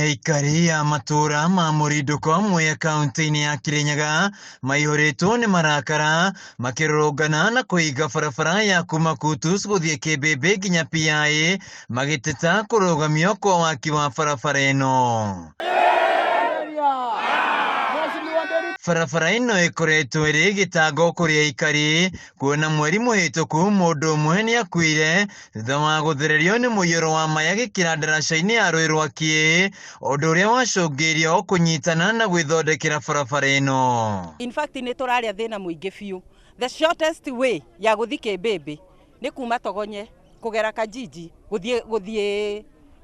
Aikari a matũũra ma Mũrindũko Mwea kaunti-inĩ ya Kirinyaga maihũrĩtwo nĩ marakara makĩrũrũngana na kũhinga barabara ya kuma Kutus gũthiĩ Kĩmbĩmbĩ nginya PI magĩteta kũrũgamio kwa waki wa barabara ĩno. Barabara ĩno ĩkoretwo ĩrĩ gĩtango kũrĩ aikari kuona mweri mũhĩtũku mũndũ ũmwe nĩakuire thutha wa gũthererio nĩ mũiyũro wa maĩ agĩkĩra ndaraca-inĩ ya rũĩ rwa Kĩĩ, ũndũ ũrĩa wacũngĩrĩirie o kũnyitana na gwĩthondekera barabara ĩno. In fact nĩ tũrarĩa thĩna mũingĩ biũ. The shortest way ya gũthiĩ Kĩmbĩmbĩ nĩ kuma Togonye kũgera Kajiji gũthiĩ gũthiĩ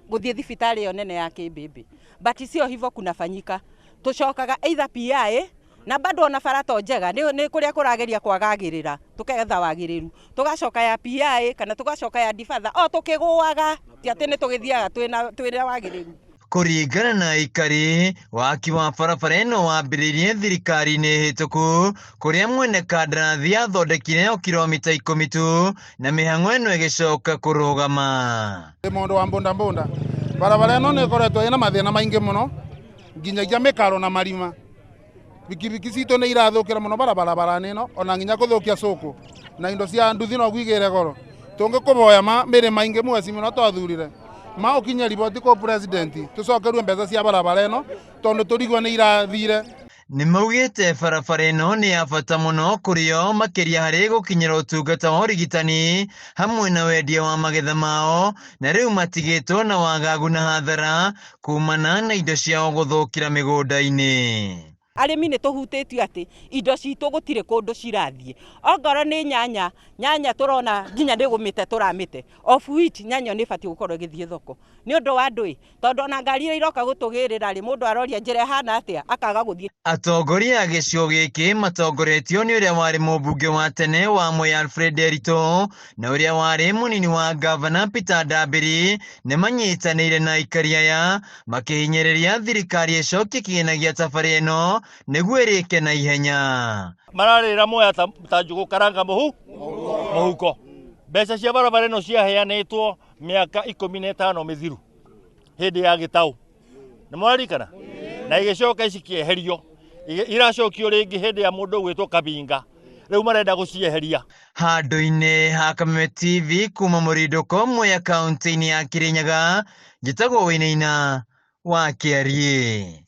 gũthiĩ thibitarĩ ĩyo nene ya Kĩmbĩmbĩ. But sio hivyo kunafanyika. Tũcokaga either PI na bado ona bara to njega nĩ nĩ kũrĩa kũrageria kwagagĩrĩra tũketha wagĩrĩru tũgacoka ya PI kana tũgacoka ya Difatha o tũkĩgũaga ti atĩ nĩ tũgĩthiaga twĩna twĩna wagĩrĩru. Kũringana na aikari, waki wa barabara ĩno wambĩrĩirie thirikari-inĩ hĩtũku kũrĩa mwene kandarathi athondekire o kiromita ikũmi tu na mĩhang'o ĩno ĩgĩcoka kũrũgama. Ndĩ mũndũ wa mbunda mbunda barabara ĩno nĩ ĩkoretwo ĩna mathĩna maingĩ mũno nginyagia mĩkaro na marima bikibiki citũ nĩ irathũkĩra mũno barabara-inĩ ĩno ona nginya kũthũkia cũkũ na indo cia nduthi no igĩre goro tũngĩkũboya ma mĩrĩ maingĩ mweci mũno twathurire ma ũkinye riboti kũ president tũcokerue mbeca cia barabara ĩno tondũ tũrigwo nĩ irathire. Nĩ maugĩte barabara ĩno nĩ ya bata mũno kũrĩ o makĩria harĩ gũkinyĩra ũtungata wa ũrigitani hamwe na wendia wa magetha mao na rĩu matigĩtwo na wagagu na hathara kumana na indo ciao gũthũkĩra mĩgũnda-inĩ. Arĩmi nĩ tũhutĩtio atĩ indo citũ gũtirĩ kũndũ cirathiĩ. Ongorwo nĩ nyanya, nyanya tũrona nginya nĩ gũmĩte tũramĩte, of which nyanya nĩ ĩbatiĩ gũkorwo ĩgĩthiĩ thoko. Nĩ ũndũ wa ndũĩ, tondũ ona ngari iria iroka gũtũgĩrĩra rĩ, mũndũ aroria njĩra ĩhana atĩa, akaga gũthiĩ. Atongoria a gĩcigo gĩkĩ matongoretio nĩ ũrĩa warĩ mũmbunge wa tene wa Mwea Alfred Nderitu na ũrĩa warĩ mũnini wa ngavana Peter Ndambiri nĩ manyitanĩire na aikari aya makĩhinyĩrĩria thirikari ĩcokie kĩgĩna gĩa tabarĩra ĩno nĩguo ĩrĩke na ihenya. Mararĩra Mwea ta, ta njũgũ karanga mũhu mũhuko. Mbeca cia barabara ĩno ciaheanĩtwo mĩaka 15 mĩthiru hĩndĩ ya gĩtaũ. Nĩ mwaririkana? Na igĩcoka cikĩeherio. Iracokio rĩngĩ hĩndĩ ya mũndũ ũgwĩtwo Kabinga. Rĩu marenda gũcieheria. Handũ-inĩ ha Kameme TV kuma Mũrindũko Mwea kaunti-inĩ ya Kirinyaga, njĩtagwo Wainaina wa Kĩariĩ.